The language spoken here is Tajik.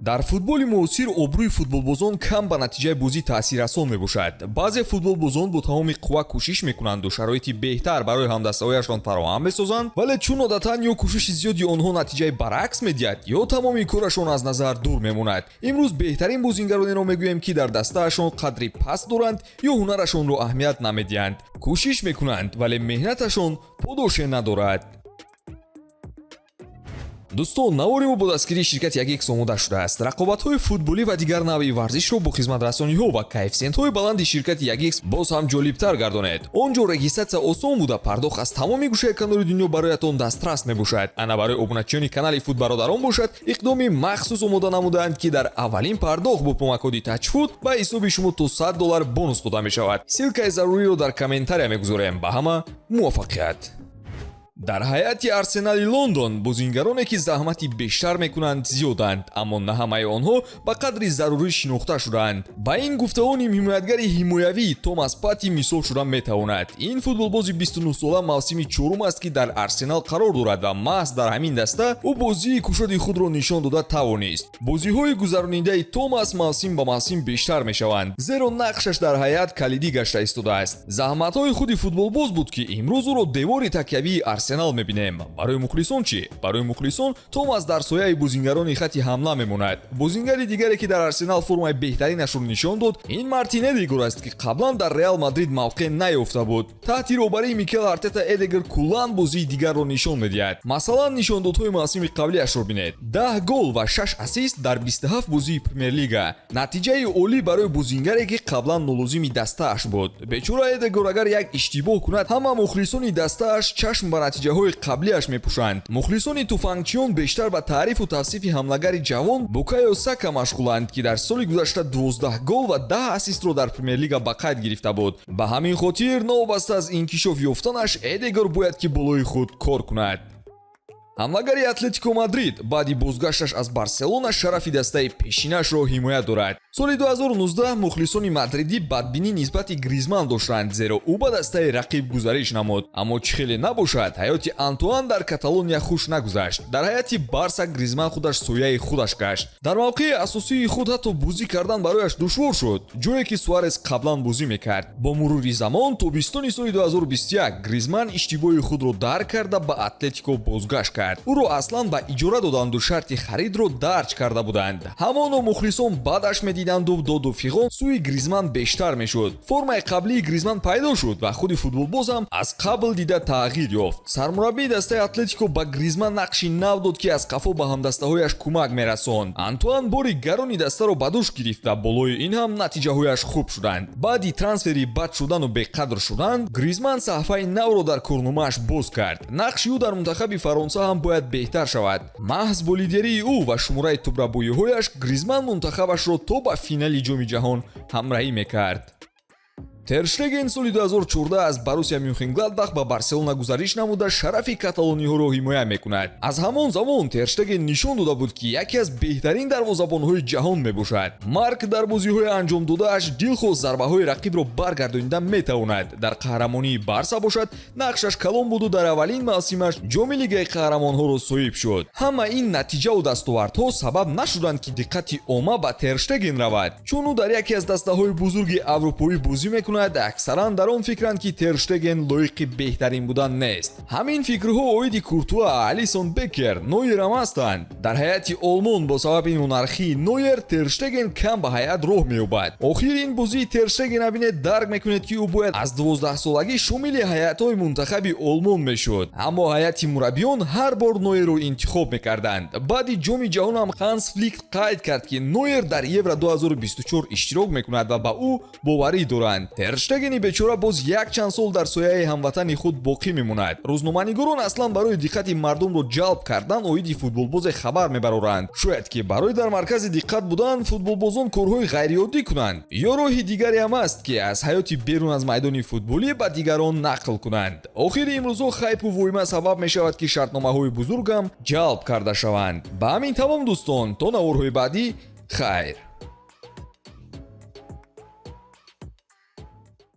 Дар футболи муосир обрӯи футболбозон кам ба натиҷаи бозӣ таъсиррасон мебошад. Баъзе футболбозон бо тамоми қувва кӯшиш мекунанду шароити беҳтар барои ҳамдастаҳояшон фароҳам месозанд, вале чун одатан ё кӯшиши зиёди онҳо натиҷаи баръакс медиҳад, ё тамоми корашон аз назар дур мемонад. Имрӯз беҳтарин бозингаронеро мегӯем, ки дар дастаашон қадри паст доранд ё ҳунарашонро аҳамият намедиҳанд. Кӯшиш мекунанд, вале меҳнаташон подоше надорад. Дӯстон, навори мо бо дастгирии ширкати 1X омода шудааст. Рақобатҳои футболӣ ва дигар навъи варзишро бо хизматрасониҳо ва коэффисиентҳои баланди ширкати 1X боз ҳам ҷолибтар гардонед. Он ҷо регистрация осон буда, пардохт аз тамоми гӯшаи канори дунё бароятон дастрас мебошад. Ана барои обуначиёни канали Футбародарон бошад, иқдоми махсус омода намудаанд, ки дар аввалин пардохт бо промокоди Тачфуд ба ҳисоби шумо то 100 доллар бонус дода мешавад. Ссылкаи заруриро дар комментария мегузорем. Ба ҳама муваффақият! Дар ҳайати Арсенали Лондон бозингароне, ки заҳмати бештар мекунанд, зиёданд, аммо на ҳамаи онҳо ба қадри зарурӣ шинохта шудаанд. Ба ин гуфтаҳо нимҳимоятгари ҳимоявӣ Томас Пати мисол шуда метавонад. Ин футболбози 29-сола мавсими чорум аст, ки дар Арсенал қарор дорад, ва маҳз дар ҳамин даста ӯ бозии кушоди худро нишон дода тавонист. Бозиҳои гузаронидаи Томас мавсим ба мавсим бештар мешаванд, зеро нақшаш дар ҳайат калидӣ гашта истодааст. Заҳматҳои худи футболбоз буд, ки имрӯз ӯро девори такявии Арсенал мебинем. Барои мухлисон чӣ? Барои мухлисон Томас дар сояи бозингарони хати ҳамла мемонад. Бозингари дигаре, ки дар Арсенал формаи беҳтаринашро нишон дод, ин Мартин Эдегор аст, ки қаблан дар Реал Мадрид мавқеъ наёфта буд. Таҳти роҳбарии Микел Артета Эдегор куллан бозии дигарро нишон медиҳад. Масалан, нишондодҳои мавсими қаблиашро бинед: 10 гол ва 6 ассист дар 27 бозии Премер-лига. Натиҷаи олӣ барои бозингаре, ки қаблан нолозими дастааш буд. Бечора Эдегор агар як иштибоҳ кунад, ҳама мухлисони дастааш чашм ба натиҷаҳои қаблиаш мепӯшанд. Мухлисони туфангчиён бештар ба таърифу тавсифи ҳамлагари ҷавон Букайо Сака машғуланд, ки дар соли гузашта 12 гол ва 10 ассистро дар Премер-лига ба қайд гирифта буд. Ба ҳамин хотир, новобаста аз инкишоф ёфтанаш, Эдегор бояд ки болои худ кор кунад. Ҳамлагари Атлетико Мадрид баъди бозгашташ аз Барселона шарафи дастаи пешинашро ҳимоят дорад. Соли 2019 мухлисони мадридӣ бадбинӣ нисбати Гризман доштанд, зеро ӯ ба дастаи рақиб гузариш намуд. Аммо чӣ хеле набошад, ҳаёти Антуан дар Каталония хуш нагузашт. Дар ҳайати Барса Гризман худаш сояи худаш гашт. Дар мавқеи асосии худ ҳатто бозӣ кардан барояш душвор шуд, ҷое ки Суарес қаблан бозӣ мекард. Бо мурури замон, тобистони соли 2021 Гризман иштибоҳи худро дарк карда, ба Атлетико бозгашт кард. Ӯро аслан ба иҷора доданду шарти харидро дарҷ карда буданд. Ҳамоно мухлисон бадаш медиданду доду фиғон сӯи Гризман бештар мешуд. Формаи қаблии Гризман пайдо шуд ва худи футболбозам аз қабл дида тағйир ёфт. Сармураббии дастаи Атлетико ба Гризман нақши нав дод, ки аз қафо ба ҳамдастаҳояш кӯмак мерасонд. Антуан бори гарони дастаро ба дӯш гирифт ва болои ин ҳам натиҷаҳояш хуб шуданд. Баъди трансфери бад шудану беқадр шудан, Гризман саҳифаи навро дар корномааш боз кард. Нақши ӯ дар мунтахаби Фаронса ҳам бояд беҳтар шавад. Маҳз бо лидерии ӯ ва шумораи тӯбрабоиҳояш Гризман мунтахабашро то ба финали Ҷоми ҷаҳон ҳамроҳӣ мекард. Терштеген соли 2014 аз Боруссия Мюнхенгладбах ба Барселона гузариш намуда, шарафи каталониҳоро ҳимоя мекунад. Аз ҳамон замон Терштеген нишон дода буд, ки яке аз беҳтарин дарвозабонҳои ҷаҳон мебошад. Марк дар бозиҳои анҷомдодааш дилхоҳ зарбаҳои рақибро баргардонида метавонад. Дар қаҳрамонии Барса бошад, нақшаш калон буду дар аввалин мавсимаш ҷоми Лигаи қаҳрамонҳоро соҳиб шуд. Ҳама ин натиҷаву дастовардҳо сабаб нашуданд, ки диққати омма ба Терштеген равад. Чун ӯ дар яке аз дастаҳои бузурги аврупоӣ бозӣ мекунад, аксаран дар он фикранд, ки Терштеген лоиқи беҳтарин будан нест. Ҳамин фикрҳо оиди Куртуа, Алисон Бекер, Нойерам ҳастанд. Дар ҳайати Олмон бо сабаби монархии Нойер Терштеген кам ба ҳайат роҳ меёбад. Охир ин бозии Терштегена бинед, дарк мекунед, ки ӯ бояд аз 12-солагӣ шомили ҳайатҳои мунтахаби Олмон мешуд, аммо ҳайати мураббиён ҳар бор Нойерро интихоб мекарданд. Баъди Ҷоми ҷаҳонам Ханс Флик қайд кард, ки Нойер дар Евро 2024 иштирок мекунад ва ба ӯ боварӣ доранд. Терштегени бечора боз якчанд сол дар сояи ҳамватани худ боқӣ мемонад. Рӯзноманигорон аслан барои диққати мардумро ҷалб кардан оиди футболбозе хабар мебароранд. Шояд, ки барои дар маркази диққат будан футболбозон корҳои ғайриоддӣ кунанд, ё роҳи дигареам аст, ки аз ҳаёти берун аз майдони футболӣ ба дигарон нақл кунанд. Охири имрӯзо хайпу воима сабаб мешавад, ки шартномаҳои бузургам ҷалб карда шаванд. Ба ҳамин тамом, дӯстон. То наворҳои баъдӣ, хайр.